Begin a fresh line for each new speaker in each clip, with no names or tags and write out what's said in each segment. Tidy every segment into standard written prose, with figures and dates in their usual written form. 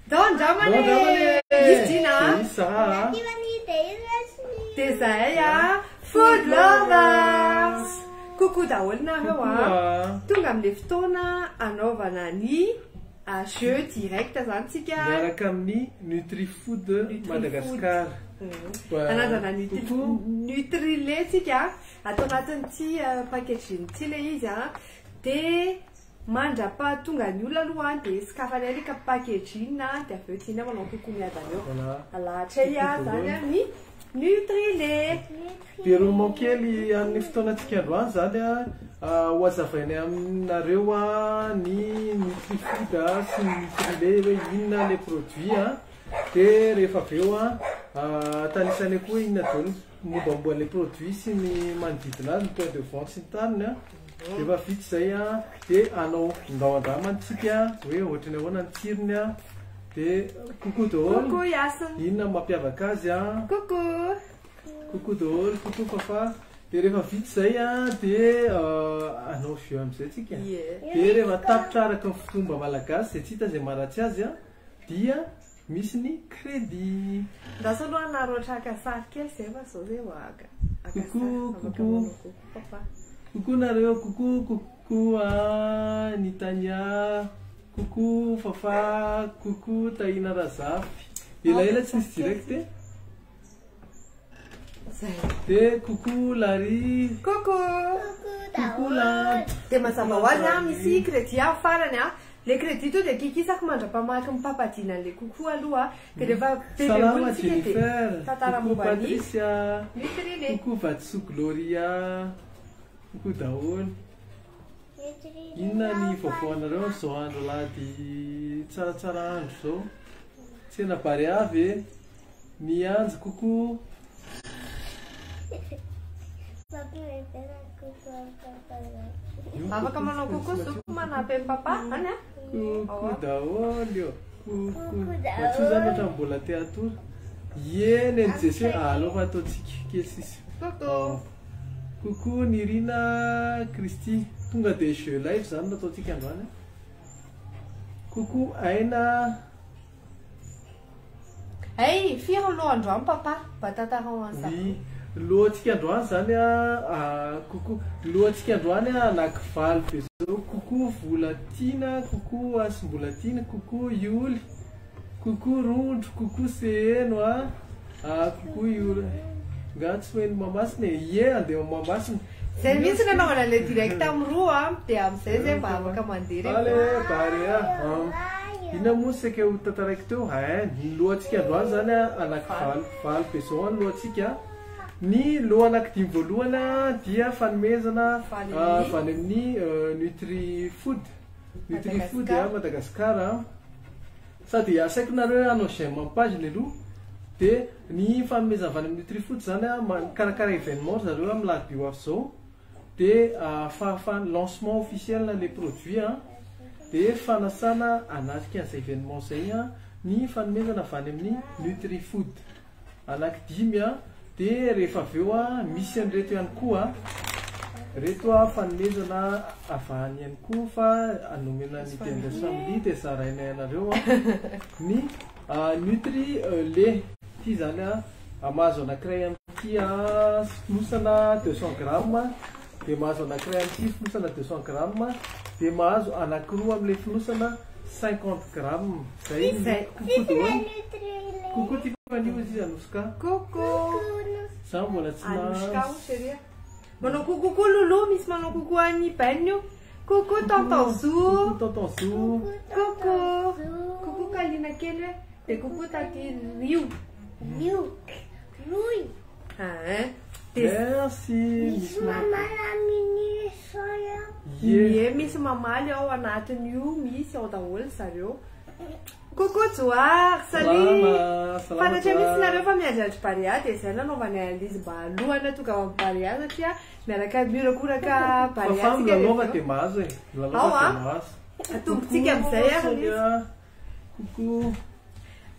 Ndao andramana
Ndao andramana
e!
e!
Izy Dina a!
Dia izy Zara a!
Tiffany dia izy Rashmi.
Dia zahay a! Food lovers! Coucou daholo nareo
Coucou
a!
a!
Tonga amin'ilay fotoana anaovana ny jeu direct zany tsika.
Miaraka amin'ny Nutrifood
Nutrifood.
Madagascar.
Anandrana nutri
Coucou.
Nutrilait tsika. Ato anatin'ity packaging ity ilay izy a. Dia Mandra-pahatonga ny olona aloha an dia sokafanay ilay packaging dia avy eo tiana manao coucou miadana eo.
Voilà.
Alahatra ia
Coucou
zany
daholo.
an ny Nutrilait.
Déroulement kely an'ny fotoanantsika androany zany an, ho hazavainay aminareo an ny Nutrifood sy ny Nutrilait hoe inona le produit an, dia rehefa avy eo an tanisainay koa hoe inona daholo ny mombamomba an'ilay produit sy ny manodidina azy, ny point de vente sy ny tariny an. Rehefa vita izay an, dia hanao ndao andramana tsika hoe ohatran'ny ahoana ny tsirony an, dia coucou daholo,
Coucou Yasm.
inona no mampiavaka azy an.
Coucou.
Coucou daholo, coucou Fafa. Dia rehefa vita izay an, dia hanao jeu amin'izay tsika.
Ie.
Dia rehefa tapitra araka ny fomba malagasy izay tsy hita izay maharatsy azy an, dia misy ny crédit.
Andraso aloha hanaroatra haka sary kely zay fa zao zay vao haka haka sary
Coucou,
afaka
coucou.
manao coucou papa.
Coucou nareo, coucou, coucou a ny Tania, coucou Fafa, coucou Tahina Razafy. Elaela tsy nisy direct e.
Zay.
Dia coucou Larry.
Coucou.
Coucou
Coucou
daholo.
Lanto.
Dia mazava ho azy an, misy
Larry.
crédit amin'ny farany an. Le crédit to dia kikisako mandra-pamaky ny papadina an'le coucou aloha dia rehefa be be
Salama
olona tsika dia
Jennifer,
tantara
coucou
momba ny
Patricia,
Nutrilait.
coucou Vatosoa Gloria, coucou daholo. Inona ny vaovao anareo amin'izao andro alahady tsaratsara andro izao? Tsena Barea ve? Ny Anjy coucou.
Afaka manao coucou zoky manampy an'i papa any a.
Coucou daholo ô. Coucou. Matsoa zany ohatran'ny mbola te hatory. Ie neny Jesse aleo fa ataontsika kely sisa.
Coucou.
Coucou Nirina Christy. Tonga dia jeu live zany no ataontsika androany. Coucou Aina.
Hay, firy ny loha androany papa? Mba tantarao an'izany.
Ny lohantsika androany zany a, coucou, ny lohantsika androany a anaky valo be zao, coucou Volatiana, coucou Hasimbolatiana, coucou Ioly, coucou Rondro, coucou Seheno a, coucou Ioly, nga tsy ho eny Mahamasina e, ie andeha ao Mahamasina.
Zay mihitsy nanaovana ilay direct amin'ny roa a, dia amin'izay zay mba afaka mandeha rehefa.
Allez, Barea a. Inona moa saika ho tantaraiko teo? Hein, ny lohantsika androany zany a, anaky valo, valo be zao ny lohantsika. Ny loha anaky dimy voalohany a dia fanomezana avy any amin'ny Nutri Food, Nutri Food a Madagascar a. Sady asaiko nareo hoe hanao j'aime amin'ny page ny aloha. Dia ny fanomezana avy any amin'ny Nutri Food zany a, mikarakara événement ry zareo amin'ny alarobia ho avy izao. Dia fahafahana lancement officiel le produit a, dia fanasana hanatrika an'izay événement izay a, ny fanomezana avy any amin'ny Nutri Food anaky dimy a, dia rehefa avy eo a misy an'ireto ihany koa a, reto a fanomezana avy any ihany koa fa nomena ny Tendresse Family dia zarainay anareo a, ny Nutri lait ity izany a. Mahazo anankiray amin'ity fonosana 200 grammes, dia mahazo anankiray amin'ity fonosana 200 grammes, dia mahazo anankiroa amin'ilay fonosana 50 grammes. Zay ny coucou daholo. Coucou Tiffany hozy izy Anoushka.
Coucou.
Za mbola tsy
Anoushka
nahazo.
hoy chérie. Manao coucou koa Lolo, misy manao coucou an'i Ben io. Coucou tonton Zo.
Coucou tonton Zo.
Coucou. Coucou Kalina kely hoe. Dia coucou taty Rio.
Rio. Roy.
Hein. Dia
Merci.
Misy mamaly amin'ny soya.
Ie, misy mamaly ao anatin'io, misy ao daholo zareo. Coucou Johary, salut.
Salama, salama
Fantatra mihitsy
Johary.
nareo fa miandry andry Barea dia izay nanaovanay an'izy mba alohana tonga ao amin'ny Barea satria miaraka miorakoraka Barea
Fafa
tsika
milalaova
rehefa
dia
eo.
mahazo e. Milalaova
Ao
dia
a.
mahazo.
Atombotsika amin'izay ary
Coucou
izy.
Sonia. Coucou.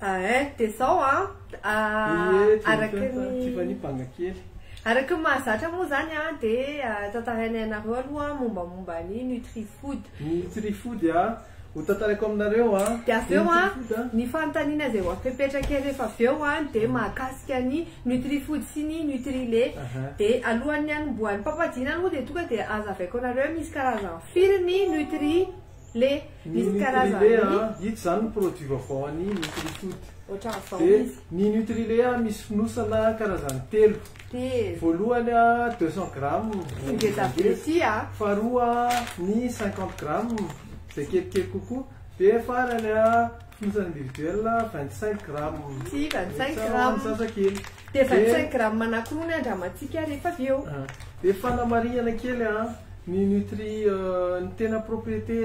Ah, dia zao an,
Ie,
araka
Jennifer,
ny
Tiffany banga kely.
Araka ny mahazatra moa izany an, dia tantarainay anareo aloha mombamomba ny Nutrifood.
Ny Nutrifood an, Ho tantaraiko aminareo a.
Dia avy eo a,
Nutri Food a.
ny fanontaniana izay ho apepetraka rehefa avy eo a dia mahakasika ny Nutri Food sy ny Nutrilait. Dia alohan'ny hanombohan'ny Papa Dina aloha dia tonga dia azavaiko anareo hoe misy karazany firy ny Nutrilait.
Ny
Misy
Nutrilait
karazany
a, ito zany ny produit vaovao an'ny Nutri Food.
Ohatran'izao
Dia
izy.
ny Nutrilait a misy fonosana karazany telo.
Telo.
Voalohany a 200 grammes.
Ngeza be ty a.
Faharoa ny 50 grammes izay kelikely kokoa. Dia farany a fonosana individuel 25 grammes.
Ty 25
Tsara
grammes.
zazakely.
Dia 25 grammes anankiroa ny andramantsika rehefa avy eo.
Ah, dia fanamarihana kely a, ny nutri ny tena propriété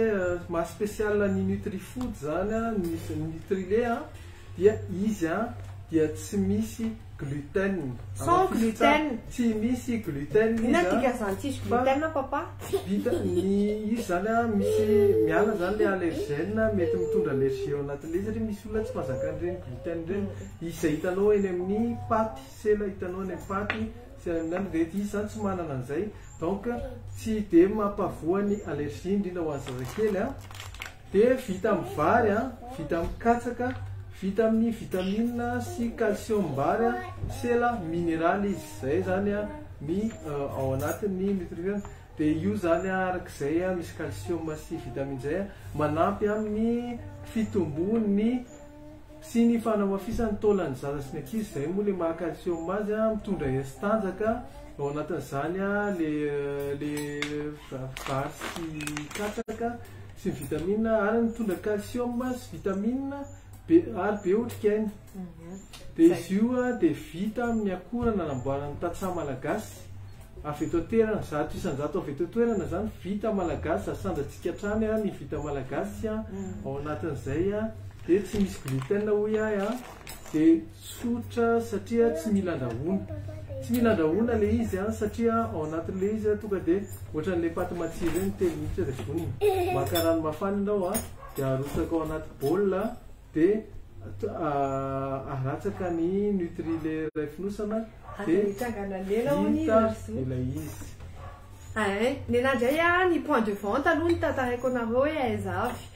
maha spécial ny Nutri Food zany a, ny Nutrilait a, dia izy a dia tsy misy gluten.
Sans gluten.
Tsy misy gluten izy
Inona
a.
dikan'izany tsisy gluten papa?
Vita ny izy zany a, misy miala zany le allergène mety mitondra allergie ao anatin'ilay izy satria misy olona tsy mahazaka an'ireny gluten ireny. Izy izay hitanao eny amin'ny paty, sela hitanao eny amin'ny paty sy any amin'ny any rehetra, izy zany tsy manana an'izay. Donc tsy de mampavoa ny allergie indrindra ho an'ny zazakely a. Dia vita amin'ny vary a, vita amin'ny katsaka, vita amin'ny vitamine sy calcium bary a, sela mineraly izy. Zay zany a ny ao anatin'ny nutrition. Dia io zany a, arak'izay a, misy calcium sy vitamine zay a, manampy amin'ny fitombon'ny sy ny fanamafisan'ny taolan'ny zaza sy ny ankizy. Zay moa le maha calcium azy a, mitondra hery sy tanjaka ao anatin'izany a, le vary sy katsaka sy ny vitamine ary mitondra calcium sy vitamine be ary be otrikaina. Dia izy io a dia vita amin'ny akora nanamboaran'ny tantsaha malagasy avy eto an-toerana, 100% avy eto an-toerana zany, vita malagasy, asandratsika hatrany a ny vita malagasy a ao anatin'izay a. Dia tsy misy gluten hoy ahy a, dia tsotra satria tsy mila andrahoana. Tsy mila andrahoana le izy a, satria ao anatin'le izy a tonga dia ohatran'le paty matsiro ireny, 3 minitra dia vonona. Maka rano mafana ianao a, dia arotsaka ao anaty bol a, dia aratsaka ny Nutrilait iray fonosana, dia
Azo lela hono izy,
vita
ry zo.
ilay izy.
Ay, ny anahy indray a, ny point de vente aloha ny tantaraiko anareo hoe aiza avy.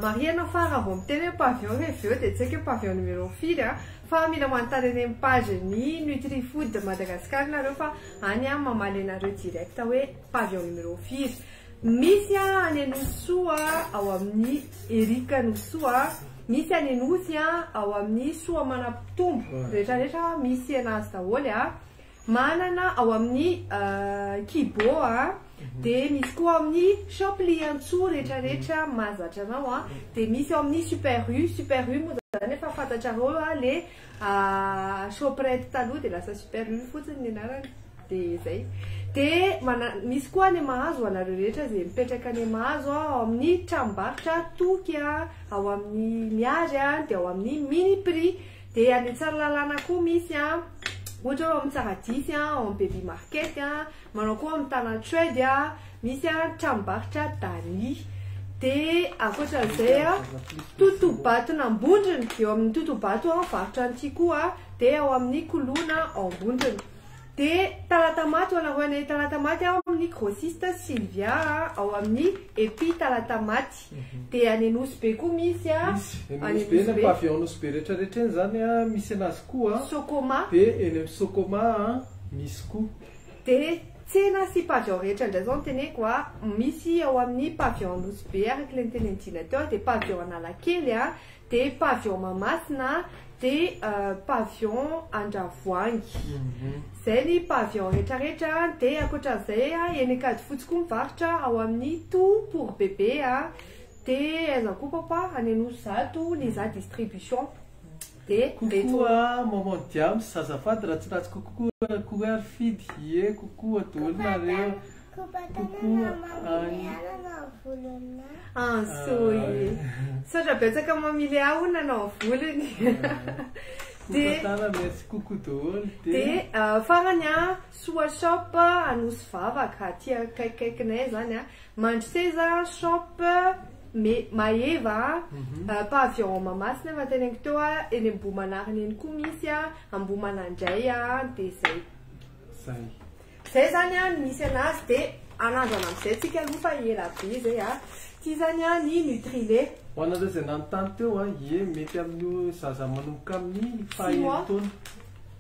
Marihana fa raha vao miteny hoe pavillon rehefa avy eo dia tsy haiko hoe pavillon numéro firy a, fa mila manontany eny amin'ny page ny Nutri Food Madagascar nareo fa any a mamaly anareo direct hoe pavillon numéro firy. Misy a any Anosoa ao amin'ny Eric Anosoa, misy any Anosy a ao amin'ny Soa Manampitombo, rehetrarehetra misy anazy daholo a. Manana ao amin'ny Kibo a, dia misy koa amin'ny Shop Liantsoa rehetrarehetra mahazatra anao a, dia misy ao amin'ny Super U. Super U moa zany efa fantatrareo a, le Shoprite taloha dia lasa Super U fotsiny ny anarany, dia zay. Dia misy koa any Mahazo anareo rehetra izay mipetraka any Mahazo a, ao amin'ny tranombarotra Toky a, ao amin'ny Miary a, dia ao amin'ny Mini Prix. Dia any Tsaralalàna koa misy a, ohatra hoe ao amin'ny Tsaradisy a, ao amin'ny Baby Market a, manao koa amin'ny Tana Trade a, misy a tranombarotra Dani. Dia ankoatran'izay a, Totobaton'Ambondrona, eo amin'ny Totobato a, mivarotra an'ity koa a, dia ao amin'ny Koloina ao Ambondrona. Dia Talatamaty ho anareo any Talatamaty ao amin'ny grossiste Sylvia a, ao amin'ny Epi Talatamaty. Dia any Nosy Be koa misy a.
Misy, eny
Any
Nosy Be,
Nosy
ny
Be.
pavillon Nosy Be rehetrarehetra eny zany a, misy anazy koa a.
Sokoma.
Dia eny amin'ny Sokoma a, misy koa.
Dia tsena sy pavillon rehetra indray zao no teneko a, misy ao amin'ny pavillon Nosy Be araka ilay nitenen'i Dina teo a, dia pavillon Analakely a, dia pavillon Mahamasina, dia pavillon Andravoahangy. Zay ny pavillon rehetrarehetra. Dia ankoatran'izay a, eny Ankadifotsy koa mivarotra ao amin'ny Tout pour bébé a. Dia aiza koa papa, any Anosizato, ny za distribution. Dia
Coucou a maman Diams, azafady raha tsy ratsy kokoa koa ary fidy. Ie, coucou a daholo nareo. Coucou any.
Ansoy. Misaotra betsaka mamily ahy hono nanao volony. Dia
Coucou merci coucou daholo. Dia
Dia farany a, Soa Shop Anosy Vavaka aty akaikikaikinay zany a. Mandroseza Shop me Maeva, pavillon Mahamasina efa teneniko teo a, eny Ambohimanarina eny koa misy a, Ambohimanandray a, dia zay.
Zay.
Zay zany a, misy anazy. Dia anandrana amin'izay tsika aloha fa ela be zay a. Ity zany a ny Nutrilait.
Ho anareo izay nanontany teo a, ie mety amin'io zaza manomboka amin'ny faha
Six mois.
enin-taona,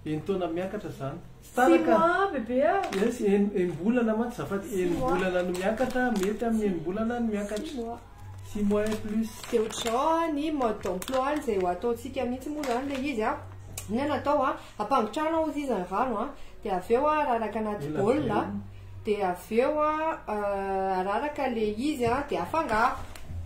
enin-taona miakatra zany. Tsy
Six
tara ka.
mois bébé a.
Yes, enim-bolana mantsy azafady,
Six mois.
enim-bolana no miakatra, mety amin'ny enim-bolana no
Six
miakatra.
mois.
6 mois et plus.
Dia ohatr'izao a ny mode d'emploi izay ho ataontsika mihitsy moa zany ilay izy a. Inona no atao a? Ampangotrahana hozy izy ny rano a. Dia avy eo a araraka anaty
Ela
bol
be.
a. Dia avy eo a araraka ilay izy a dia afangaro.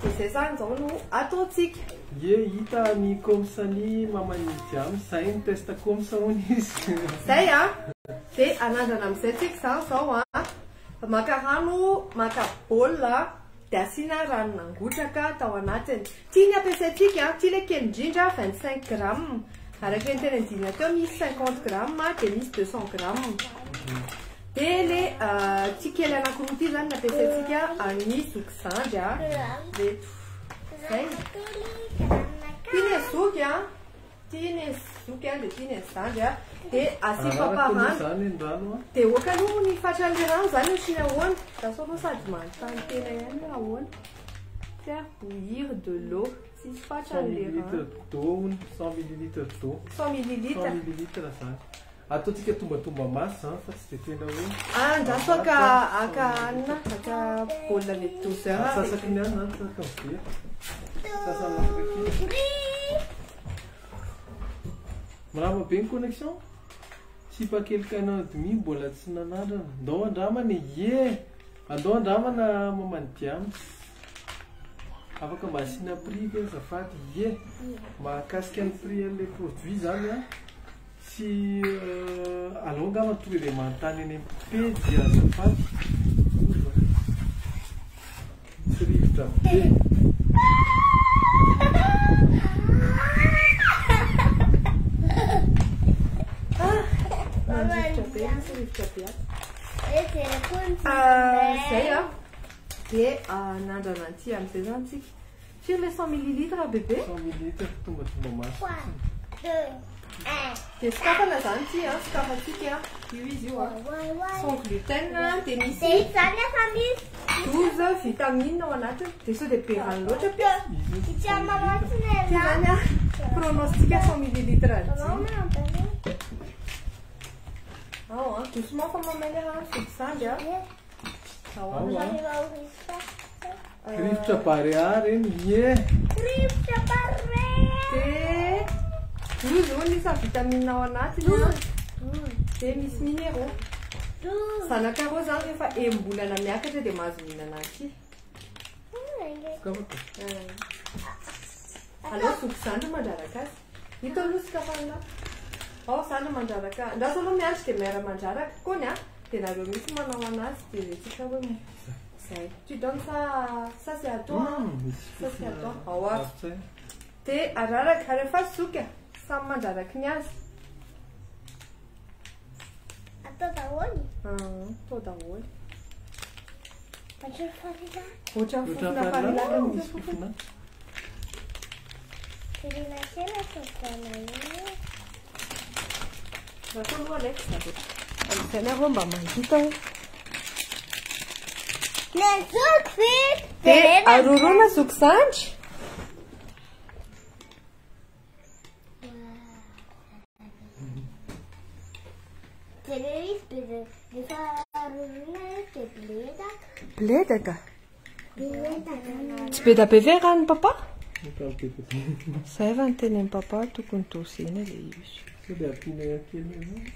Dia izay zany izao no ataontsika.
Ie, hita ny komsany maman'i Diams, zay ny test komsa hono izy.
Zay a. Dia anandrana amin'izay tsika izany izao a. Maka rano, maka bol a, dia asiana rano nangotraka tao anatiny. Ity ny ampiasaintsika, ity ilay kely indrindra 25 grammes. Araka ny teny andinina teo misy 50 grammes dia misy 200 grammes. Dia ilay ity kely anankiroa ity izany no ampiasaintsika amin'ny zoky zandry a. Reto. Zay. Ity ny zoky a. Ity ny zoky a, dia ity ny zandry a. Dia asiana
Araraka aloha
paparano.
zany ny rano a.
Dia oka aloha ny fatran'ilay rano zany ohatry ny ahoana. Lasa aloha sady manontany tena ihany hoe ahoana. Faire bouillir de l'eau. Tsisy
100
fatran'ilay
millilitre
rano.
d'eau hono, 100 millilitre d'eau.
100 millilitre.
100 millilitre zany. Ataontsika tombatomba maso zany fa tsy dia tena hoe
Andraso aka aka anina aka baolina le doseur.
Asasaky ny any zany saka mivery. Sasany latsaka kely. Mirava be ny connexion. Sipa kely kaina demi mbola tsy nanandrana. Ndao andramana e. Ie. Andao andramana maman'i Diams. Afaka mba asiana prix ve azafady? Ie. Mahakasika ny prix an'ilay produit zany a. Sy aleo angamba tonga dia manontany eny amin'ny pejy azafady. Tsy rivotra be.
Mandrivotra be, misy rivotra be ato. Zay a. Dia nandrana an'ity amin'izay zany tsika. Firy le 100 millilitre bébé?
100 millilitre tombatomba maso.
Dia sokafana zany ity a, sokafantsika io izy io a. Sans gluten dia misy 12 vitamines ao anatiny. Dia sao dia be rano loatra be.
Izy
Ity zany a, pronostic 100 millilitre ity. Ao a, doucement fa mamay le rano zoky zandry a. Ao a.
Ao a. Rivotra barea reny. Ie.
Dia 12 hono isan'ny vitamine ao anatiny a. Dia misy minéraux. Zanakareo zany rehefa enim-bolana miakatra dia mahazo mihinana aty.
Sokafako.
Aleo zoky zandry mandraraka azy. Ito aloha sokafana. Ao zandry mandraraka. Andraso aloha miandry dia miara-mandraraka. Kony a, dia nareo mihitsy manao anazy dia tsika hoe zay. Tu donnes ça, ça c'est à toi. hein.
Misy
Ça c'est à
fofona
toi. Ao a.
ravi-tsaina.
Dia araraka rehefa zoky a, samy mandraraky ny azy. Atao daholo. Ohatran'ny
Ohatran'ny
fofona
farilaka
farilaka
misy
mihitsy.
fofona.
Andraso aloha Alex. Amin'izay nareo mba mahita hoe. Dia aroroana zoky zandry. Bledaka. Tsy be da be ve rano papa?
Ohatran'ny be be.
Zay va ny tenin'ny papa tokony dosena ilay izy.
Sao dia ampiana ihany kely aloha.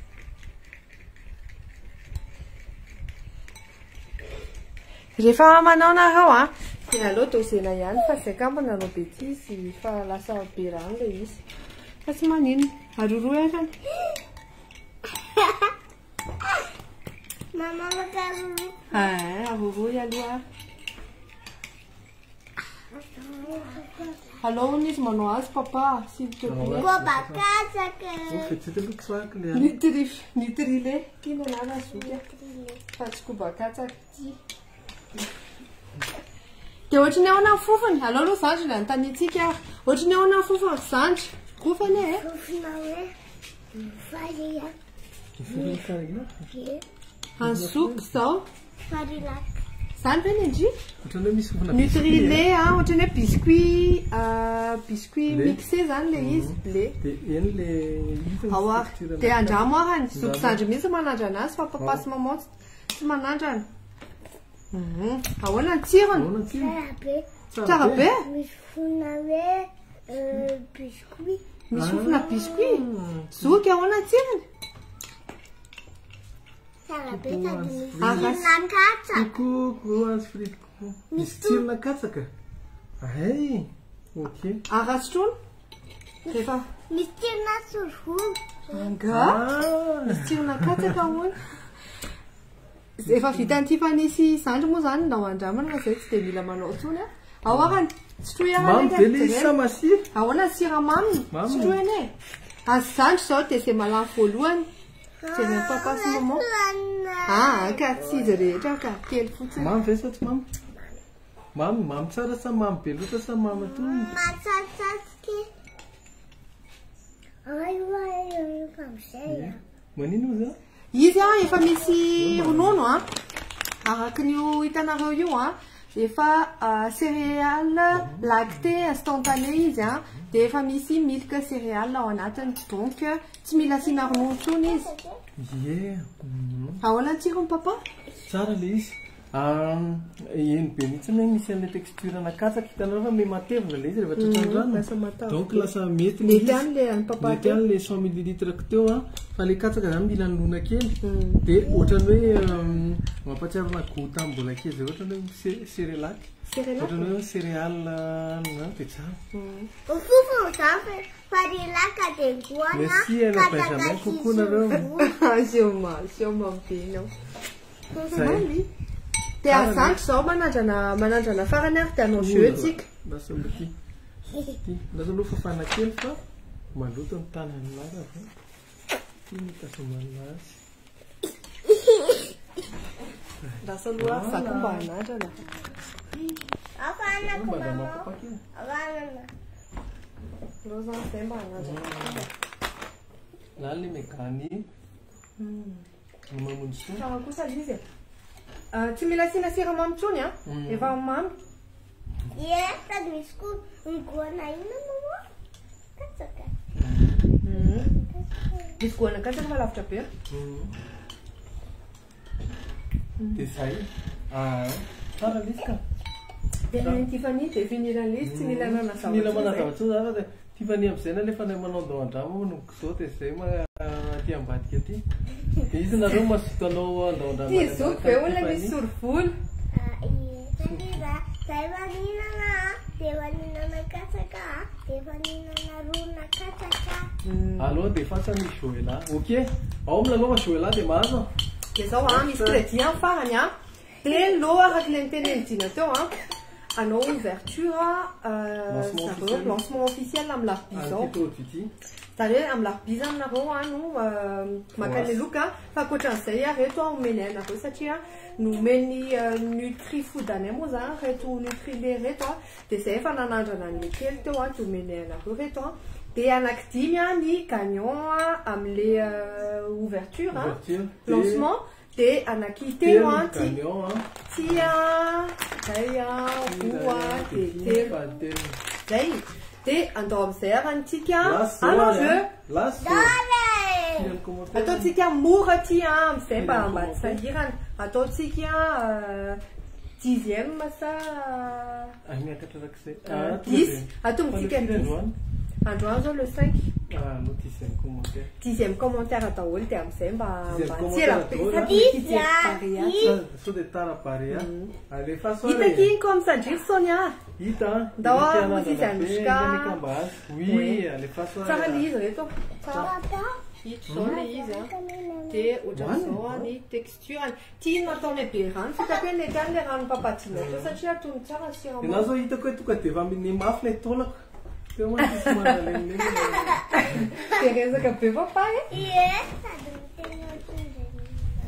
Rehefa manao nareo a, dia aleo dosena ihany fa zay kamba nanao bêtise fa lasa be rano ilay izy. Fa tsy maninona. Aroroa ihany.
Mama makaroro.
Ah, aroroa aloha. Aleo hono izy manao azy papa, s'il te plaît.
Kobakatsaka.
Oh, fetsety aloha kisoahako le any.
Nutri nutrile ty ny anarana zoky a. Fa tsy kobakatsaka ty. Dia ohatry ny ahoana ny fofony? Aleo aloha zandry ny anontaniantsika ary. Ohatry ny ahoana ny fofony ry zandry? Kofany e?
Fofona hoe faria.
Fofona farilaka.
Ye.
Any zoky izao.
Farilaka.
Zany ve ny andry?
Ohatran'ny hoe misy fofona biscuit,
Nutrilait a, ohatran'ny hoe biscuit, biscuit
Blé.
mixé zany le izy, blé.
Dia eny le hita ny
Ao ary.
texture
Dia andramo arany.
Andramo.
Zoky zandry mihitsy manandrana azy fa papa
Ao.
sy maman tsy manandrana. Ahoana ny tsirony?
Ahoana ny tsirony?
Tsara be.
Tsara be?
Misy fofona hoe biscuit.
Misy fofona biscuit? Zoky, ahoana ny tsirony?
Tsara be sady misy
Ah,
tsirona katsaka.
Coucou, coucou, Hans Fried, coucou. Misy tsirona katsaka? Ay, ok.
Ary azo sotroina? Rehefa
Misy tsirona sorivolo.
Anga?
Ah.
Misy tsirona katsaka hono. Efa vitan'ny Tiffany sy Zandry moa zany ndao andramana fa zay tsy dia mila manao intsony a. Ao arany, sotroy arany
Mamy
eka,
ve le izy
jerena.
sa masira?
Ahoana ny siramaminy?
Mamy.
Sotroy anie e. Azy Zandry izao dia izay malany voalohany. Jerena papa sy maman. Ah, ka tsy izy rehetra ka kely fotsiny.
Mamy ve sa tsy mamy? Mamy, mamy tsara sa mamy be loatra sa mamy antonony?
Matsatsatsy. Ay, ay, ay, amin'izay a.
Manino moa zany?
Izy a efa misy ronono a. Araka ny io hitanareo io a, efa céréales lactées instantané izy a, dia efa misy milk céréales ao anatiny. Donc tsy mila asiana ronono intsony izy.
Ie.
Ahoana ny tsirony papa?
Tsara le izy. Eny be mihitsy hoe misy an'ilay texture ana katsaka hitanareo fa miha matevina le izy rehefa tratran'ny rano.
Lasa matavy.
Donc lasa mety le
Mety
izy.
ihany le an'ny papa
Mety
teo.
ihany le 100 millilitres ko teo a, fa le katsaka zany mila nona kely. Dia ohatran'ny hoe mampahatsiaro ana goût tamin'ny mbola kely zay, ohatran'ny hoe cérélac.
Cérélac.
Ohatran'ny hoe céréales zany dia tsara.
Fofona zany fa farilaka dia goana.
Merci, Anna Benjamin, coucou nareo.
Sioma, sioma be ianao.
Zay.
Mamy. Dia azandry izao manandrana farany ary dia hanao jeu tsika.
Lasa aloha ty. Ty. Lasa aloha fafana kely fa maloto ny tanan'ny lava avy eo. Ty ny tazomanina azy.
Lasa aloha za koa mba hanandrana.
Afanako
Mba
maman.
mampapaka kely.
Afanana.
Aleo zany zay mba hanandrana.
Na le megany. Mamonjy soa.
Tsara kosa le izy e. Tsy mila asiana siramamy intsony a. Efa mamy.
Ie, sady misy koa ny goana inona maman? Katsaka.
Misy goana katsaka fa lavitra be.
Dia zay. Ah, tsara le izy ka.
Dia ny Tiffany dia finirana le izy, tsy mila nanazava
Tsy mila
intsony zay.
manazava intsony zany fa dia Tiffany amin'izay nalefa ny manao andao andramo manomboka izao dia zay aty ambadika aty. Dia izy nareo mazoto anao andao andramo.
Ty zoky be olona misy sorivola.
Ah, ie. Satria zay efa nihinana, dia efa nihinana katsaka, dia efa nihinana rona katsaka.
Aloha dia fasa ny Joëla. Ok. Ao milalao fa Joëla dia mahazo.
Dia zao a, misy crédit amin'ny farany a. Dia lo araka ilay nitenen'i Dina teo a. Hanao ouverture,
Lancement
zareo,
officiel.
lancement officiel amin'ny larbi zao.
An'ity produit ity.
Zany hoe amin'ny larbi zany nareo a no maka ny loka. Fa ankoatran'izay a, reto a omeny anareo satria nomeny Nutri-Food anay moa zany reto Nutrilait reto a. Dia zay efa nanandrana an'ilay kely teo a, dia omeny anareo reto a. Dia anankidimy a ny gagnant a amin'ilay ouverture a,
Ouverture.
lancement. Dia anankitelo a,
Telo
ty
gagnant a.
ty a, zay a, roa, dia telo.
Fahatelo.
Zay. Dia andao amin'izay ary antsika
Lasa
hanao
ary,
jeu.
a. Lasa.
Dole!
Firy amin'ny commentaire?
Ataontsika mora ty a, amin'izay mba
Firy
mba tsy sahirana. Ataontsika dixième sa
Ah, miakatra arak'izay.
Ah,
Ah, tonga
dix.
dia.
Atombotsika
Fa le firy
dix.
androany?
Androany zao le 5.
Ah, no dixième commentaire.
Dixième commentaire daholo dia amin'izay mba
Dixième
mba tsy
commentaire
ela be
daholo,
sady
a.
mety hijery Barea.
Dix.
Sao dia tara Barea. Alefa sao
Hita
re.
ky iny comme sandry Sonia.
Hita.
Ndao
Hita
a,
anandrana
hozy izy
be,
anosoka.
iny ka mba azy. Oui,
Oui.
alefa sao
Tsara
re.
le izy reto. Tsara.
Papa.
Hito zao le izy a. Dia ohatran'izao a ny texture-ny. Ty no ataonay be rano. Fitako hoe nety any le rano papadina teo satria atony tsara ny
Ianao
siramamy.
zao hitako hoe tonga dia efa ny mafy ilay taolako. Teo moa tsisy manalemy.
Dia resaka be papa e.
Ie, sady miteny ohatran'izay.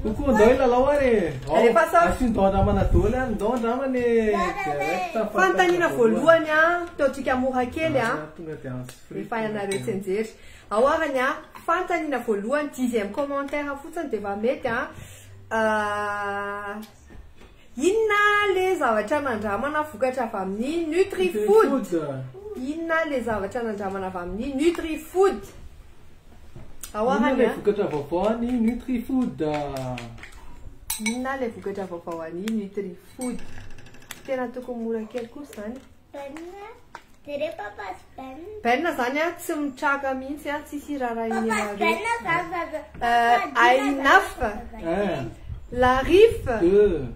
Coucou, andao hilalao ary e. Ao,
Alefa sao.
asio ndao andramana daholo ary, ndao andramana e. Direct
Fanontaniana voalohany a, ataontsika mora kely a.
Tonga dia anso free.
Efa ianareo tsy anjery. Ao arany a, fanontaniana voalohany, dixième commentaire fotsiny dia efa mety a. Inona le zavatra nandramana vokatra avy amin'ny Nutrifood? Inona le zavatra nandramana avy amin'ny Nutrifood? Ao
Inona
arany
le
a.
vokatra vaovao any Nutrifood?
Inona le vokatra vaovao any Nutrifood? Tena tokony mora kely kosa zany.
Ben, jereo papa sy Ben.
Ben zany a tsy mitraka mihitsy a, tsisy
Papa sy
raharahianareo.
Ben zany zaza.
Ainaf.
Un,
Larif,
deux,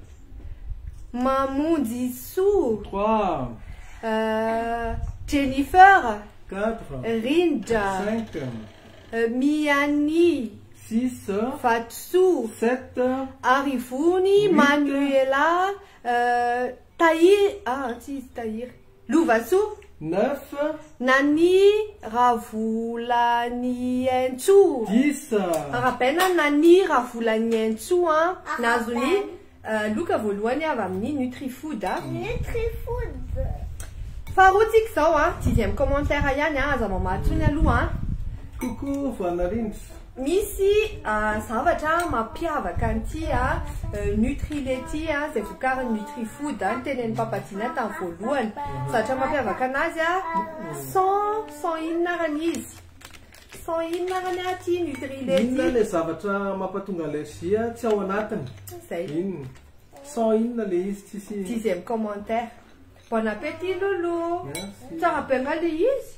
Mamonjy Soa,
trois,
Jennifer,
quatre,
Rindra,
cinq,
Miani,
six,
Vatosoa,
sept,
Arivony,
Huit.
Manuela, Tahiry, ah tsy izy Tahiry, Lovasoa,
neuf,
Nani Ravolaniaintsoa.
10.
Arabaina Nani Ravolaniaintsoa a, nahazo ny loka voalohany avy amin'ny Nutrifood a.
Nutrifood.
Faharoa tsika izao a, dixième commentaire ihany a, aza mamaly intsony aloha a.
Coucou Voanarindra.
Misy zavatra mampiavaka an'ity a Nutrilait ity a, izay vokarin'ny Nutrifood a, nitenen'ny Papa Dina tamin'ny voalohany. Zavatra mampiavaka anazy a, 100 inona arany izy? 100 inona arany a ity Nutrilait
Inona
ity?
le zavatra mampatonga allergie tsy ao anatiny?
Zay.
Inona? 100 inona le izy tsisy.
Dixième commentaire. Bon appétit Lolo.
Merci.
Tsara be nga le izy?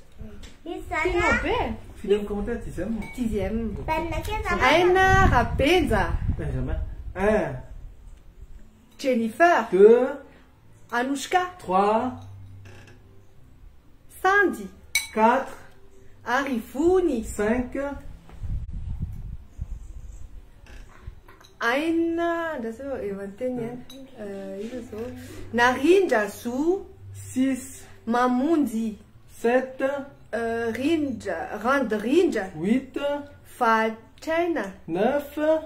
Izy zany
Tianao
a.
be?
Firy commentaire dixième?
Dixième.
Ben kely zany.
Aina Rabenja,
Benjamin. 1,
Jennifer,
2,
Anoushka,
3,
Sandy,
4,
Arivony,
5,
Aina, andraso efa niteny ihany. Iza zao? Narindra Zo,
6,
Mamonjy,
7,
Rindra, Randrindra,
8,
Vatraina,
9,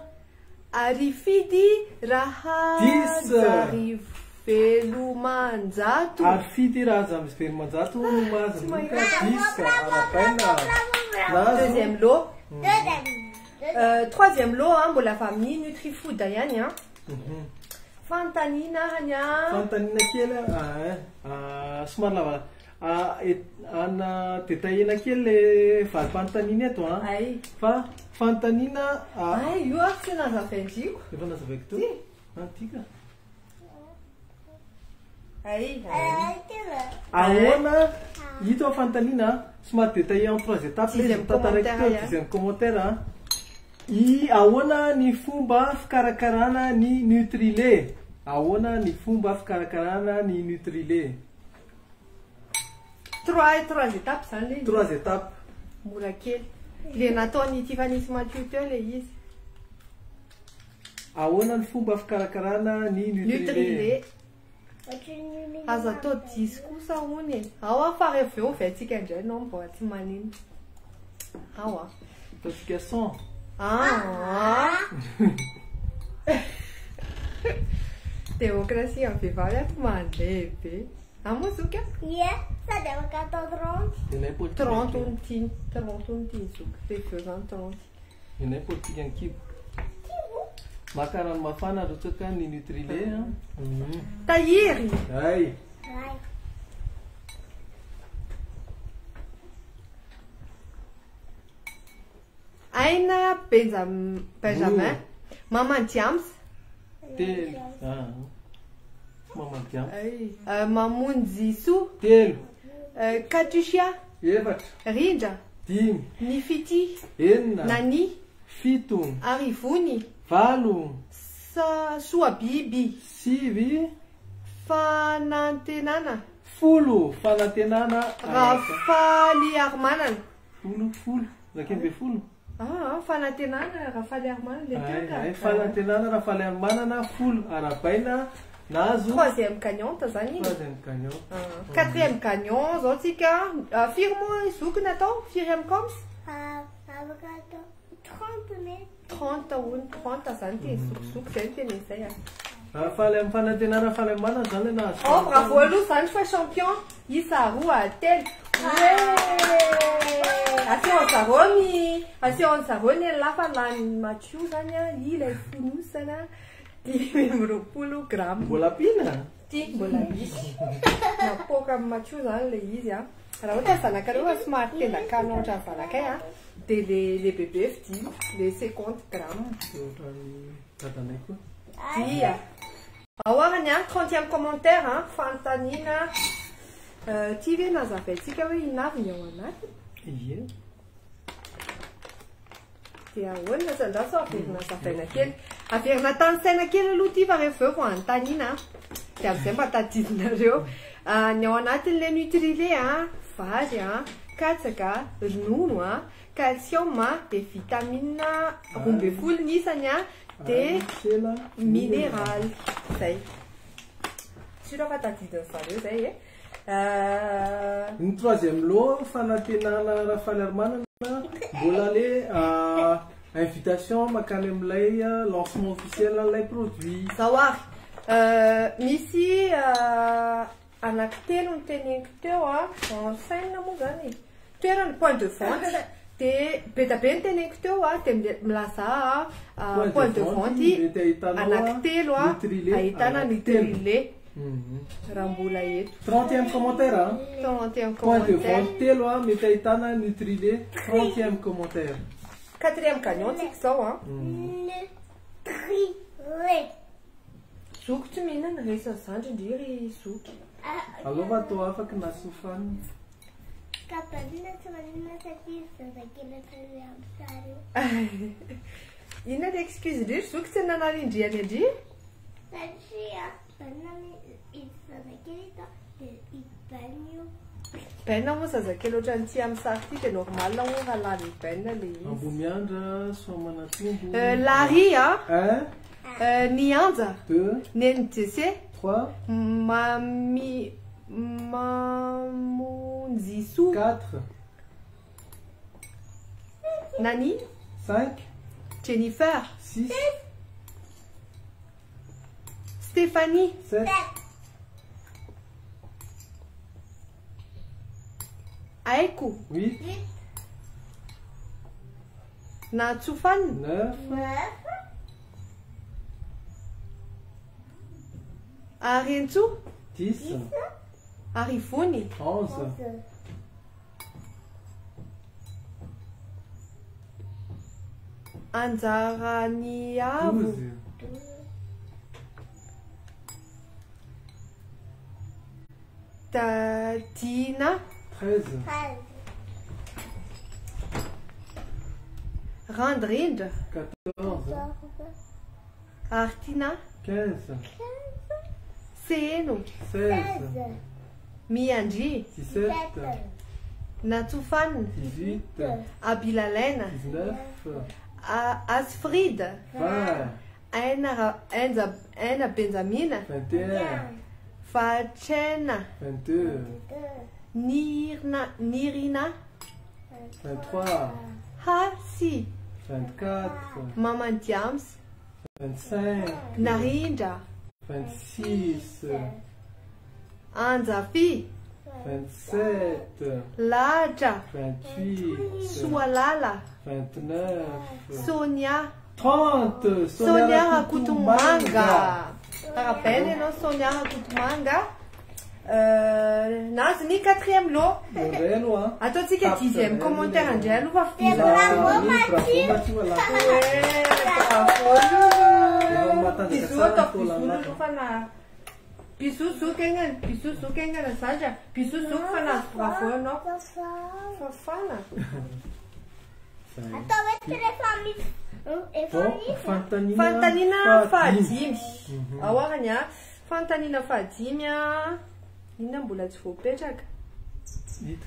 Arifidy
Dix.
Rahajarivelo-manjato.
Arifidy Rahajarivelo-manjato no mahazo
Tsy
loka
mahita.
10 arabaina. Nahazo
Deuxième lot.
Deuxième.
Troisième lot a, mbola avy amin'ny Nutrifood ihany a. Fanontaniana arany a.
Fanontaniana kely a, somary lava. Ana détaillena kely le valim-panontaniana eto a.
Ay.
Fa fanontaniana
Ay, io ary tsy nazavaindriko.
Efa nazavaiko teo?
Ty.
Ah, ty ka.
Ay.
Ahoana hita ao fanontaniana somary détaillé en trois étapes le izy
Dixième
mitantaraiko teo
commentaire,
dixième commentaire a. I ahoana ny fomba fikarakarana ny Nutrilait? Ahoana ny fomba fikarakarana ny Nutrilait?
Trois étapes zany le izy.
Trois étapes.
Mora kely. Le nataony Tiffany sy Mathieu teo le izy.
Ahoana ny fomba fikarakarana ny Nutrilait?
Nutrilait. Aza atao 10 kosa hono e. Ao a fa rehefa avy eo ovaintsika indray nombre tsy manino. Ao a.
Ataontsika 100.
Ah. Démocratie amin'ny vehivavy ato mandeha be. Amo zoky a?
Ie, sady afaka atao 30.
Inay politika.
30 hono tiany, 30 hono tiany zoky. Rehefa avy eo zany 30.
Inay politika ny kibo. Maka rano mafana arotsaka ny Nutrilait a.
Tahiry.
Ay.
Ray.
Aina Benjamin. Maman Diams.
Telo. Ah. Maman Diams.
Ay. Mamonjy Soa.
Telo.
Katusha.
Efatra.
Rindra.
Dimy.
Nifity.
Enina.
Nani.
Fito.
Arivony.
Valo.
Soabiby.
Sivy.
Fanantenana.
10. Fanantenana.
Rafaly Armanana.
Folo, folo. Raika amby folo.
Ah, fanantenana Rafaly Armanana le teo ka.
Ay, fanantenana Rafaly Armanana 10. Arabaina nahazo
Troisième gagnante zany iny.
troisième gagnant.
Ah, quatrième gagnant zao tsika. Firy moa zoky natao? Firy amin'ny coms?
Afaka atao 30 mety.
30 hono, 30 zany teny zokizoky zay ny teny izay a.
Rafaly amin'ny fanantenana Rafaly Armanana zany le nahazo.
Oh, bravo aloha zany fa champion. Isa roa telo. Ouais. Asehon'ny zareo ny, asehon'ny zareo ny lafa lany Mathieu zany a, ilay fonosana. 25 grammes.
Mbola ampiana?
Ty mbola misy. Napoaka amin'ny Mathieu zany le izy a. Raha ohatra ny zanakareo fa somary tendakana ohatran'ny zanakay a, dia le le bebe vidiana, le 50 grammes.
Dia ohatran'ny dadanay koa.
Dia ao ary ny a, trentième commentaire a, fanontaniana. Ty ve nazavaintsika hoe inona avy ny ao anatiny?
Ie.
Dia ahoana sa andraso averina hazavaina kely. Averina tanisaina kely aloha ity fa rehefa avy eo vao anontaniana an. Dia amin'izay mba tadidinareo. Ny ao anatin'ilay Nutrilait an, vary an, katsaka, ronono an, calcium an, dia vitamine 12 ny isany an, dia mineraly. Izay. Sûr fa tadidin'ny zareo izay e.
Ny troisième lot fanantenana Rafaliarimanana mbola le invitation makany amin'ilay lancement officiel an'ilay produit.
Zao ary, misy anaky telo no teneniko teo a, enseigne moa zany e, toerana point de vente, dia be dia be no teneniko teo a, dia milaza point de vente anaky telo a, ahitana Nutrilait. Raha mbola eto.
Trentième commentaire a.
Trentième
Point de
commentaire.
vente telo a mety ahitana Nutrilait. Trentième commentaire.
Quatrième gagnant tsika izao a.
Nutrilait.
Zoky tsy mihinana resan'ny zandry ndry ry zoky.
Aleo fa atao afaka na sofanina.
Ka banina tsy maninona satria zazakely ohatran'ilay amin'ny sary io.
Inona ny excuse ndry ry zoky tsy nanarindriany andry?
Satria banina izy zazakely ito dia i Ben io.
Ben moa zazakely ohatran'ity amin'ny sary ity dia normal moa raha lany Ben ilay izy.
Ambohimiandra, Soamanatombo.
Larry a.
Un.
Nianja.
Deux.
Neny Jesse.
Trois.
Mami Mamonjisoa.
Quatre.
Nani.
Cinq.
Jennifer.
Six.
Stéphanie.
Sept.
Aiko.
Huit.
Natsofana.
Neuf.
Neuf.
Arentsoa.
Dix.
Arivony.
Onze.
Anjaraniavo.
Douze.
Tadina.
13.
13.
Randrindra.
14.
Artina.
15.
Seno.
16.
Miandry.
17.
Natsofana.
18.
Abilalaina.
19.
Asfrid.
20.
Aina Aina Aina Benjamina.
21.
Fatrena.
22.
Nirina Nirina.
23.
Hasy.
24.
Mamandiams.
25.
Narindra.
26.
Anjafy.
27.
Lahatra.
28.
Soalala.
29.
Sonia.
30.
Sonia Rakotomanga. Arabaina ianao Sonia Rakotomanga. Nahazo ny quatrième lot.
Eo indray aloha.
Ataontsika
Tapitra
dixième
indray
commentaire
aloha.
indray aloha fa
Dia
vita.
bravo
Bravo
Mathieu.
Mathieu ala.
Ouais, bravo
Efa
Lolo.
matanjaka
Bisous
tsara
ataoko
ny
bisous
taolana.
Lolo fa na bisous zoky engana, bisous zoky engana zandry a. Bisous zoky fa nahazo bravo ianao. Fafana.
Zay.
Atao hoe tsy rehefa misy efa
Bon,
misy
fanontaniana
Fanontaniana
fahadimy.
fahadimy. Ao arany a. Fanontaniana fahadimy a. Inona mbola tsy voapetraka?
Hita.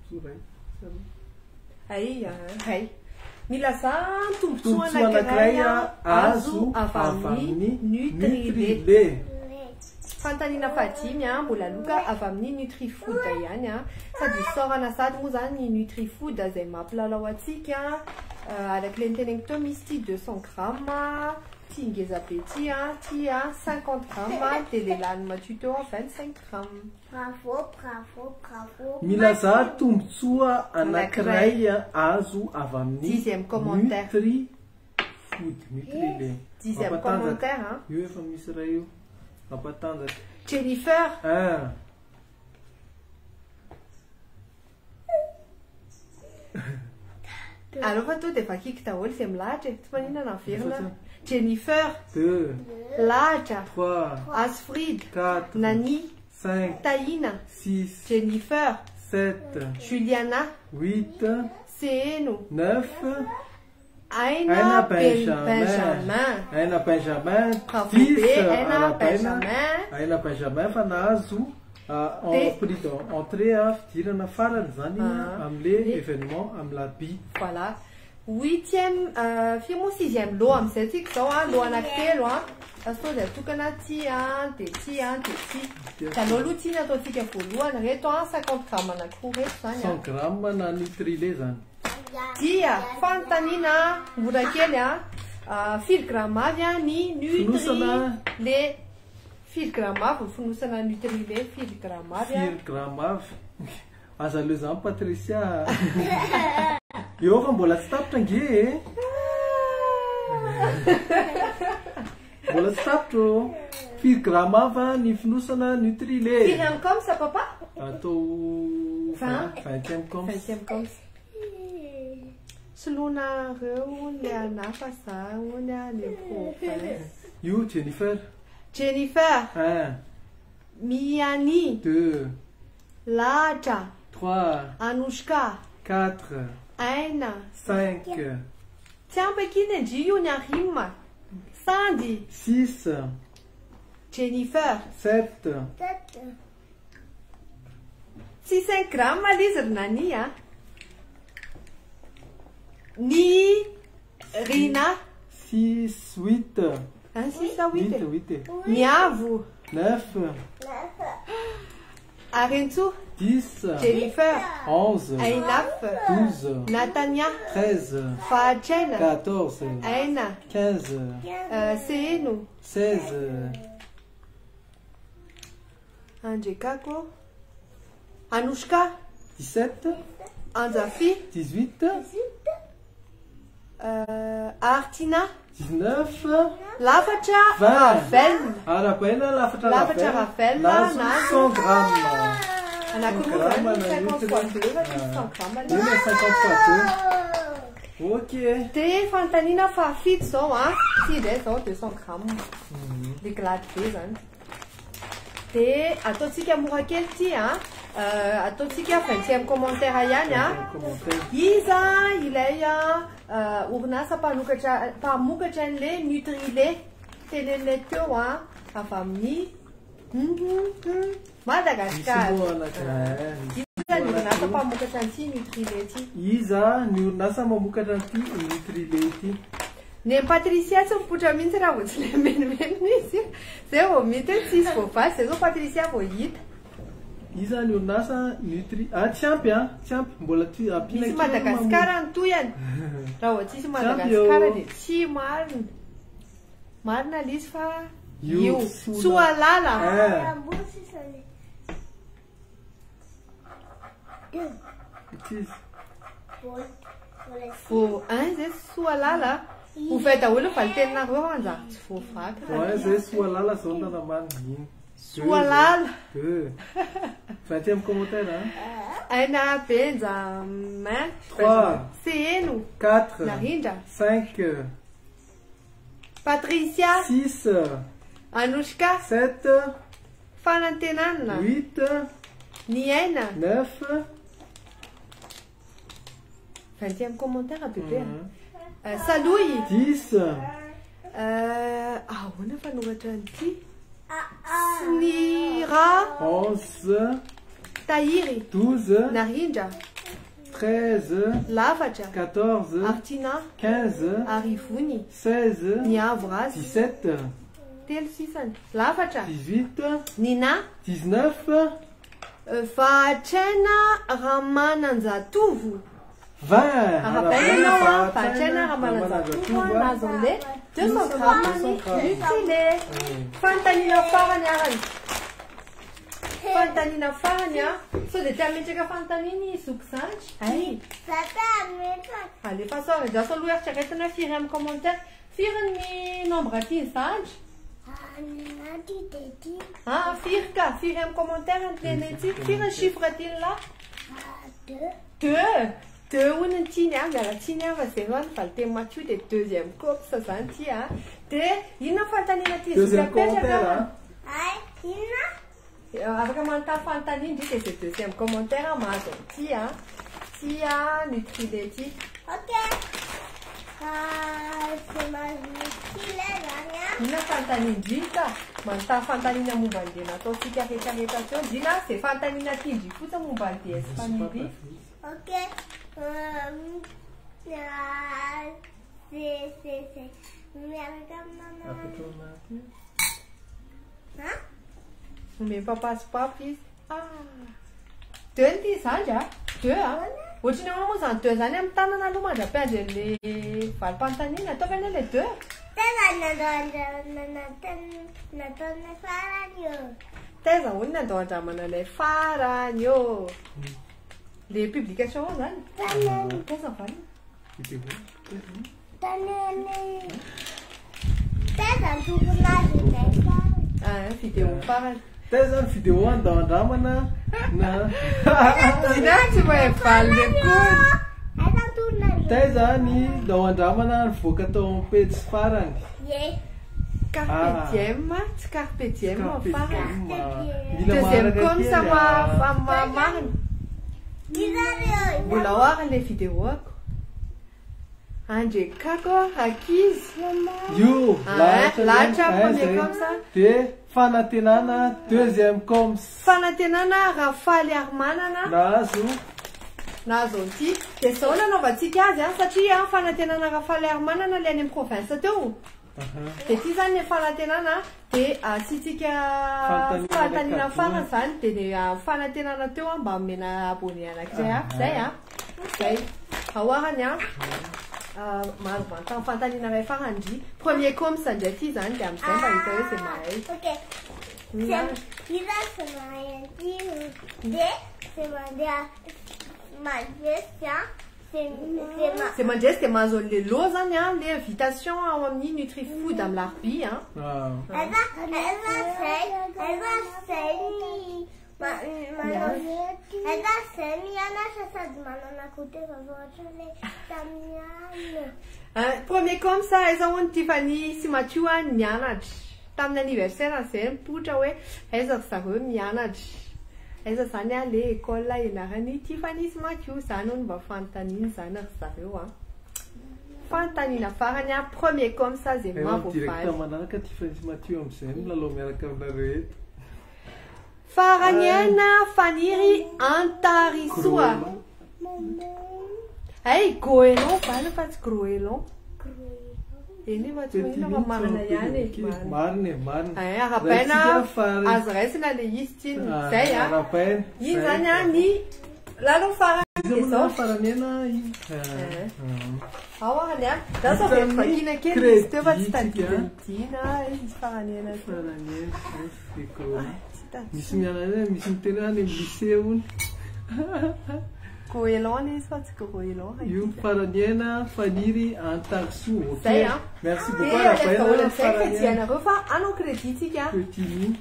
Soray. Soray.
Ay, ay. Milaza tombontsoa
Tombontsoa
anankiray
anankiray
a,
azo
azo avy
avy
amin'ny
amin'ny
Nutrilait.
Nutrilait.
Fanontaniana fahadimy a, mbola loka avy amin'ny Nutrifood ihany a. Sady isaorana sady moa zany ny Nutrifood izay mampilalao antsika. Araka ilay niteneniko teo misy ty 200 grammes, ty ngeza be ty a, ty a 50 grammes, dia le lany Mathieu teo a 25 grammes.
Bravo, bravo, bravo.
Milaza tombontsoa anankiray azo avy amin'ny
Dixième commentaire.
Nutrifood. Food Nutrilait.
Dixième
Mampatanjaka.
commentaire hein.
Io efa misy ray io. Mampatanjaka.
Jennifer
Un.
Aleo fa tonga dia vakiko daholo izay milahatra e. Tsy maninona na averina.
Efa
Jennifer,
Deux,
Lahatra,
trois,
Asfrid,
quatre,
Nani,
cinq,
Tahina,
six,
Jennifer,
sept,
Juliana,
huit,
Seheno,
neuf.
Aina
Aina
Ben-
Benjamin.
Benjamin.
Aina Benjamin,
Bravo
dix.
be, Aina
Arabaina.
Benjamin.
Aina Benjamin fa nahazo en
Dia-
prix d'entrée a fidirana farany zany
Ah.
am'le
Dia-
événement amy labi.
Voilà. Huitième, firy moa sixième lot amin'izay tsika izao a, lot anankitelo a. Sao dia atokana ty a, dia ty a, dia ty. Dia aleo aloha ty ny ataontsika voalohany reto a, 50 grammes anankiroa reto zany a.
100 grammes na Nutrilait zany.
Dia fanontaniana mora kely a, firy grammes avy a ny
Fonosana.
Nutrilait. Firy grammes avy ny fonosana Nutrilait, firy grammes avy a.
Firy gramme avy. Aza aleo zany Patricia. Eo fa mbola tsy tapitra nge e. Mbola tsy tapitra ô. Firy gramme avy a ny fonosana Nutrilait.
Firy amin'ny comme ça papa?
Atao
Vingt.
vingtième comme.
Vingtième comme ça. Soloinareo le anafa za hono a any province.
Io Jennifer.
Jennifer,
Un,
Miani,
deux,
Lahatra,
trois,
Anushka,
quatre,
Aina.
cinq,
Tsy ampy ankiny indri io ny arima. Sandy,
six,
Jennifer.
sept,
Sept.
Tsy 5 grammes le izy ry Nani a. Ny Rina,
six, huit,
un six sa huit
huit,
e.
huit, e.
Niavo,
neuf,
Neuf.
Arentso,
dix,
Jennifer,
onze,
Ainaf,
12,
Natania,
13,
Fahatraina,
14,
Aina,
15,
Seheno,
16,
Andrekako, Anushka,
17,
Anjafi,
18,
Artina,
19,
Lafatra,
20.
Ravel,
Arabaina lafatra
Lafatra Ravel,
nahazo
nahazo
100 grammes.
Anankiroa
Grammes
zany,
na
50 fois 2, fa tsisy 100 grammes
Io
aloha.
le 50 fois 2. Ok.
Dia fanontaniana fahafito zao a, ty indray zao 200 grammes. Le glady be zany. Dia ataontsika mora kely ty a, ataontsika 20e commentaire ihany a.
Commentaire.
Iza ilay a orinasa mpanokatra mpamokatra an'le Nutrilait teneninay teo a avy amin'ny
Misy
Madagasikara.
moa anankiray.
Iza ny orinasa mpamokatra an'ity Nutrilait ity?
Iza ny orinasa mamokatra an'ity Nutrilait ity?
Ny an'i Patricia tsy mipoitra mihitsy raha vao tsy le menomenona izy. Zay vao mety hoe tsisy voavaly, zay zao Patricia vao hita.
Iza ny orinasa Nutri... Ah, tsy ampy a, tsy ampy. Mbola ty ampiana
Misy
kely
Madagasikara ny tohiny. Raha vao tsisy
Tsy ampy
Madagasikara
eo.
dia tsy marina. Marina le izy fa
Io,
io.
sola.
Soalala.
Eh.
Ambony sisany. Deux.
Tsy izy.
Vola. Vola six.
Vao un zay soalala. Ovay daholo ny valiteninareo anjary tsy voavaky.
Ouais, zay soalala zao ny tana-marina. Iny.
Soalala.
Deux. Vingtième commentaire, hein.
Aina Benjamin.
Trois.
Seheno.
Quatre,
Narindra.
cinq,
Patricia.
six,
Anushka.
sept,
Fanantenana.
huit,
Ny aina.
neuf.
Vingtième commentaire bébé. Saloy.
10,
Ahoana fanoratra an'ity?
Ah, ah.
Snira
11,
Tahiry.
12,
Narindra.
13,
Lafatra.
14,
Artina.
15,
Arivony.
16,
Ny avo razy.
17,
Telo sisany. Lafatra.
18,
Nina.
19,
Vahatraina Ramananjatovo.
20.
Arabaina ianao a, Vahatraina Ramananjatovo a, nahazo an'le 200 grammes ny Nutrilait. Fanontaniana farany arany. Fanontaniana farany a. Sao dia te hametraka fanontaniana i zoky zandry? Ay.
Tata, metraka.
Alefa sao andraso aloha eritreretina firy amin'ny commentaire. Firy ny nombre tiany zandry?
Anaty dia ty.
Ah, firy ka, firy amin'ny commentaire ny tenentsika. Firy ny chiffre tiany lahy?
Deux.
Deux. Deux hono ny tiany a, miala tsiny aho fa zay no any valinteny Mathieu dia deuxième course zany ty a. Dia inona ny fanontaniana tian'i Zoky
Deuxième
apetraka?
commentaire a.
Ay, inona?
Afaka manontany fanontaniana indry dia zay deuxième commentaire mahazo an'ity a. Ty a, Nutrilait ty.
Ok. Zay mahazo Nutrilait zany a.
Inona fanontaniana indry ka? Manontany fanontaniana momba an'ilay nataontsika rehetrarehetra teo indry na zay fanontaniana tiandry fotsiny momba ny DS Family.
Ok. Zay zay zay miaraka amin'ny mama.
Apetrao anaty.
Ha?
Omeny papa sy papa izy. Ah. Deux ny tia zandry a. Deux a. Ohatry ny ahoana moa zany deux zany amin'ny tanana aloha mandra-piandry an'ilay valim-panontaniana. Ataovy anie ilay deux.
Taiza nandao nataonay farany io.
Taiza hono nandao andramana anay farany io. Le publication ao zany.
Tany
Taiza valiny?
Vidéo.
tany taiza ny tompon'azy indray farany.
Ah, vidéo farany.
Taiza ny vidéo andao andramana na
Dina tsy mahay valiny akory.
Aiza ny tompon'azy?
Taiza ny ndao andramana nivoaka tao amin'ny pejy farany.
Ye.
Carpe diem, tsy carpe diem
Carpe
farany.
diem. Mila
Deuxième
maharaka
comme ça
kely,
ma
ah.
ma marina.
Iza reo?
Mbola ao ary le vidéo ako. Andrekako ankizy.
Io,
Ah,
lahatra
lahatra
ihany,
premier
zay.
comme ça.
Dia fanantenana deuxième comme
Fanantenana raha faly ary manana
nahazo
nahazo an'ity. Dia izao nanaovantsika azy a, satria fanantenana raha faly ary manana le any amin'ny province teo. Dia ity zany ny fanantenana dia asiantsika
Fanontaniana
fanontaniana
cadeau.
farany zany dia ny fanantenana teo a mba omena abonné anankiray hafa zay a. Zay. Ao arany a. Mahazo manontany fanontaniana iray farany ndry. Premier comme ça ndray ity zany dia amin'izay mba hita hoe zay mahay.
Ok. Iza sy mahay an'ity dia zay mandeha mandresy a zay zay ma
Zay mandresy dia mahazo an'le lot zany a, le invitation ao amin'ny Nutrifood amin'ny Larbi a.
Ah.
Aiza aiza zay aiza zay ny manao aiza zay mianatra sady manana goûter vaovao ohatran'ilay tamin'ny alina.
Premier comme ça aiza hono Tiffany sy Mathieu a nianatra tamin'ny anniversaire zay nipoitra hoe aiza ry zareo mianatra. Aiza zany a le école ianarany Tiffany sy Mathieu zany hono mba fanontaniana zany ry zareo a. Fanontaniana farany a premier comme ça zay
Eo amin'ny direct
mahavoavaly.
manaraka Tiffany sy Mathieu amin'izay milalao miaraka aminareo eto.
Farany aina Faniry Antarisoa. Ay, goéland valiny fa tsy groéland. Eny fa tsy maninona fa marina ihany e. Marina.
Marina e, marina.
Ay, arahabaina
Raisika farany.
azo raisina le izy ty.
Ah,
Zay a.
Arahabaina.
Iny
Zay.
zany a ny lalao farany
Iza
dia
moa
zao.
zany farany aina iny?
Eh.
Ah.
Ao arany a. Za sao very vakina kely izy teo fa tsy tadidin'ny dina izy farany aina teo.
Farany aina, zay, c'est goéland.
Tsy tadidiny.
Misy mianatra, misy miteny hoe any amin'ny lycée hono.
Goéland izy fa tsy groéland.
Io farany aina Faniry Antarisoa. Ok.
Zay a.
Merci beaucoup
Dia alefa daholo
Arahabaina
amin'izay
farany
crédit
aina.
anareo fa hanao crédit tsika.
Petit mi.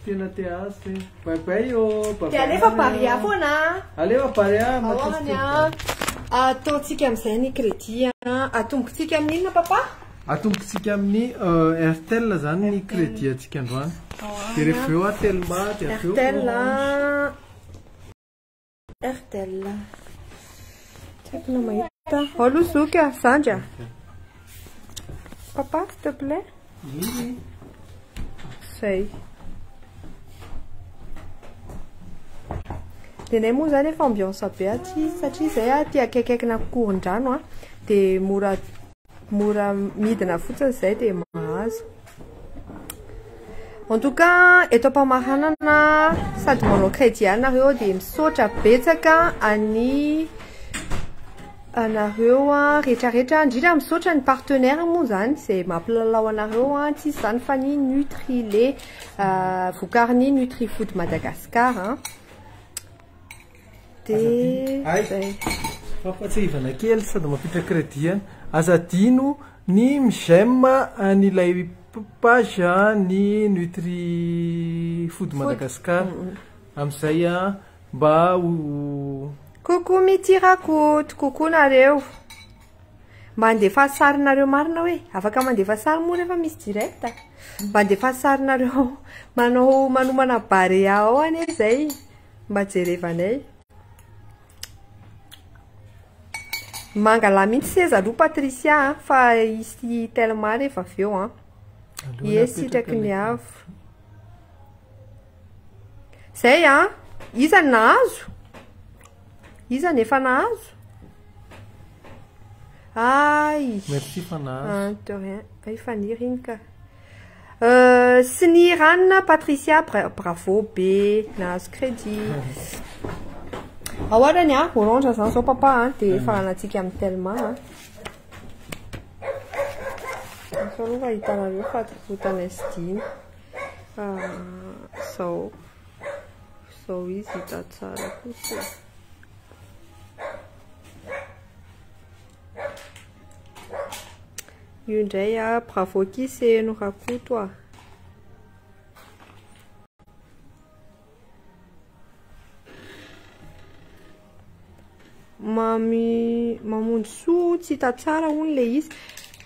Tena te azo te. Bye bye yo. Bye
Dia
bye.
alefa paria foana.
Alefa paria.
Ao arany a. Ataontsika amin'izay ny crédit a. Atombokontsika amin'inona papa?
Atombokontsika amin'ny Airtel zany ny crédit antsika androany. Dia rehefa eo a Telma dia avy eo
Airtel
Orange.
a. Airtel. Tsy haiko na mahita. Ao aloha zoky a, zandry a. Papa, s'il te plaît.
Iny.
Zay. Dia nay moa zany efa ambiance be aty satria zay a ty akaikaikina kokoron-drano a dia mora mora midina fotsiny zay dia mahazo. En tout cas, eto am-pamaranana sady manao crédit anareo dia misaotra betsaka any anareo a rehetrarehetra indrindra misaotra ny partenaire moa zany izay mampilalao anareo a tsisy zany fa ny Nutrilait vokarin'ny Nutrifood Madagascar a. Dia
Ay.
zay.
Fampahatsiahivana kely sady mampiditra crédit ihany. Aza adino ny mi-j'aime an'ilay page ny Nutri Food Madagascar. Amin'izay mba ho
Coucou Mity Rakoto, coucou nareo. Mandefa sarinareo marina hoe afaka mandefa sary moa rehefa misy direct. Mandefa sarinareo manao manomana barea ao anie zay mba jerevanay. Mangala mihitsy seza aloha Patricia fa hisy Telma rehefa avy eo an. Ie sitraky ny avo. Zay an, iza no nahazo? Iza no efa nahazo? Ay.
Merci fa nahazo.
Ah, de rien. Ay, faniry iny ka. Sy ny ranona Patricia, bravo be, nahazo crédit. Ao arany a, orange zany zao papa a, dia faranantsika amin'ny Telma a. Asa aloha fa hitanareo fa rotanay sy dimy. Zao. Zao izy hita tsara kosa. Io indray a, bravo Kiseno Rakoto a. Mamy Mamonjy soa tsy hita tsara hono ilay izy.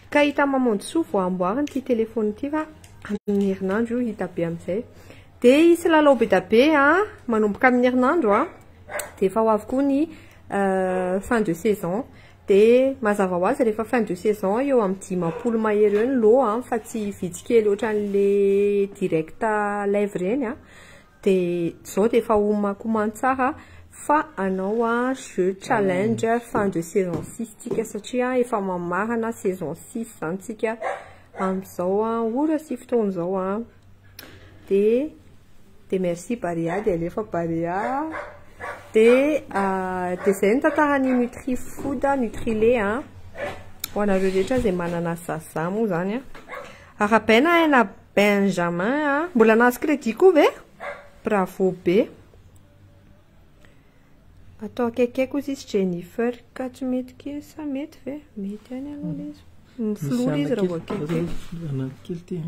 Ka hita Mamonjy soa vao amboarina ity telefona ity fa amin'ny herinandro io hita be amin'izay. Dia hisy lalao be dia be a, manomboka amin'ny herinandro a. Dia efa ho avy koa ny fin de saison. Dia mazava ho azy rehefa fin de saison eo amin'ny 50 mahery eo ny lot a, fa tsy vitsy kely ohatran'le direct live ireny a. Dia zao dia efa homakomany tsara fa hanao a jeu challenge fin de saison 6 tsika satria efa mamarana saison 6 zany tsika amin'izao a, ora sy fotoana izao a. Dia dia merci Barea, dia alefa Barea. Dia dia izay ny tantaran'ny Nutri Food, Nutrilait a. Ho anareo rehetra izay manana zaza moa zany a. Arahabaina aina Benjamin a. Mbola nahazo crédit koa ve? Bravo be. Atao akaikikaiky ozy izy Jennifer ka tsy mety kely sa mety ve? Mety ihany aloha ilay izy. Mifiloha izy raha vao akaikikaiky.
Anankely ty.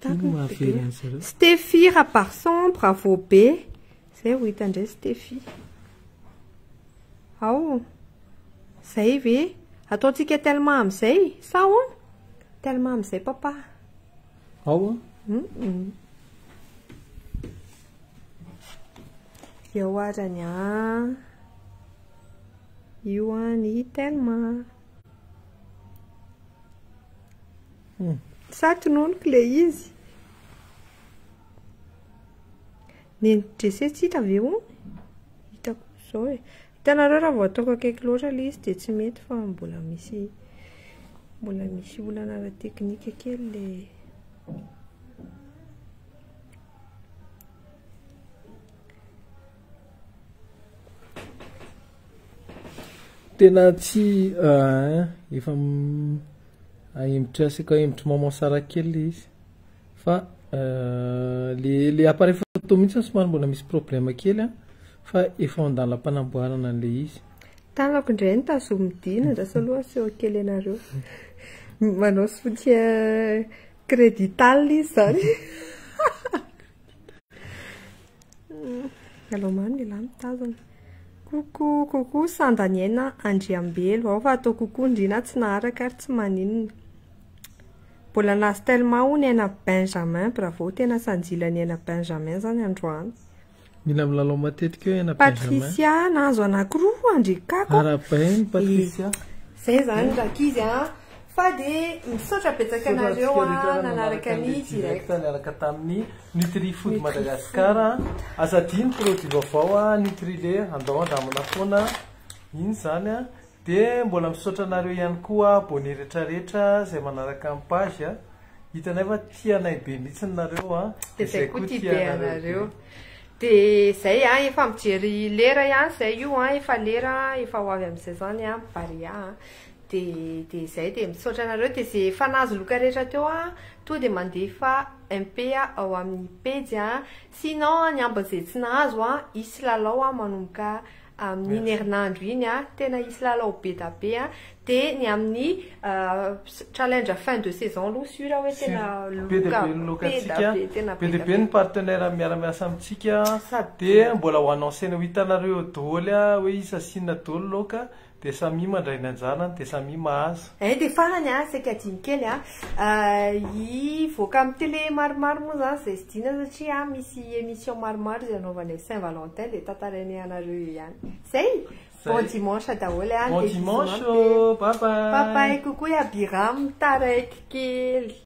Tahaka
Ino mahavery an'i zareo?
Stéphie Rabarson, bravo be. Zay ho hita indray Stéphie. Ao. Zay ve? Ataontsika Telma amin'izay? Sa ahoana? Telma amin'izay papa.
Ao a?
Eo arany a. Io a ny Telma. Sa tononiko ilay izy? Neny Jesse tsy hita ve hono? Hitako izao e. Hitanareo raha vao ataoko akaiky loatra ilay izy dia tsy mety fa mbola misy mbola misy olana ara-teknika kely ilay.
Tena tsy efa ahembotra asiko ahembotry maman Sarah kely ilay izy fa le le appareil photo mihitsy somary mbola misy problème kely a fa efa ao an-dalam-panamboarana an'ilay izy.
Tanako indray ny tazomy dina, andraso aloha aseho kely anareo. Manao soutien crédital izy zany. Alao mamy ialahy mitazona. Coucou, coucou, Sandaniaina Andriambelo. Ao fa atao coucou ndrina tsy naharaka ary tsy maninona. Mbola nahazo Telma hono aina Benjamin, bravo, tena sanjila ny aina Benjamin zany androany.
Mila milalao matetika eo aina Benjamin.
Patricia nahazo anankiroa Andrikako.
Arahabaina Patricia.
Zay zany rankizy a. Fa dia misaotra betsaka anareo a nanaraka ny direct.
Niaraka tamin'ny Nutri Food Madagascar. Aza adino produit vaovao a Nutrilait andao andramana foana. Iny zany a. Dia mbola misaotra anareo ihany koa abonné rehetrarehetra izay manaraka ny page a. Hitanay fa tianay be mihitsy nareo a.
Dia zay koa tia be anareo. Dia zay a, efa mijery lera ihany zay io a, efa lera efa ho avy amin'izay zany a Barea a. Dia dia zay dia misaotra anareo dia zay efa nahazo loka rehetra teo a, tonga dia mandefa MP ao amin'ny pejy a. Sinon ny ambin'izay tsy nahazo a, hisy lalao a manomboka Amin'iny herinandro iny a, tena hisy lalao be da be a. Dia ny amin'ny challenge fin de saison aloha sûr hoe tena
Be dia
loka
be ny
be da
lokantsika,
be, tena
be
be
dia
da
be
be.
ny partenaire miara-miasa amintsika.
Sady
Dia mbola ho annoncena ho hitanareo daholo a, hoe isa sinona daholo loka, dia samy mandray ny anjarany, dia samy mahazo.
Eh, dia farany a, saika adino kely a, hivoaka amin'ny télé maromaro moa zany zay sy dina satria misy émission maromaro izay anaovanay Saint Valentin, dia tantarainay anareo eo ihany. Zay? Bon
Zay.
dimanche daholo a.
Bon
dia bisous
dimanche,
mampy.
bye bye.
Bye bye, coucou Abiram, taraiky kely.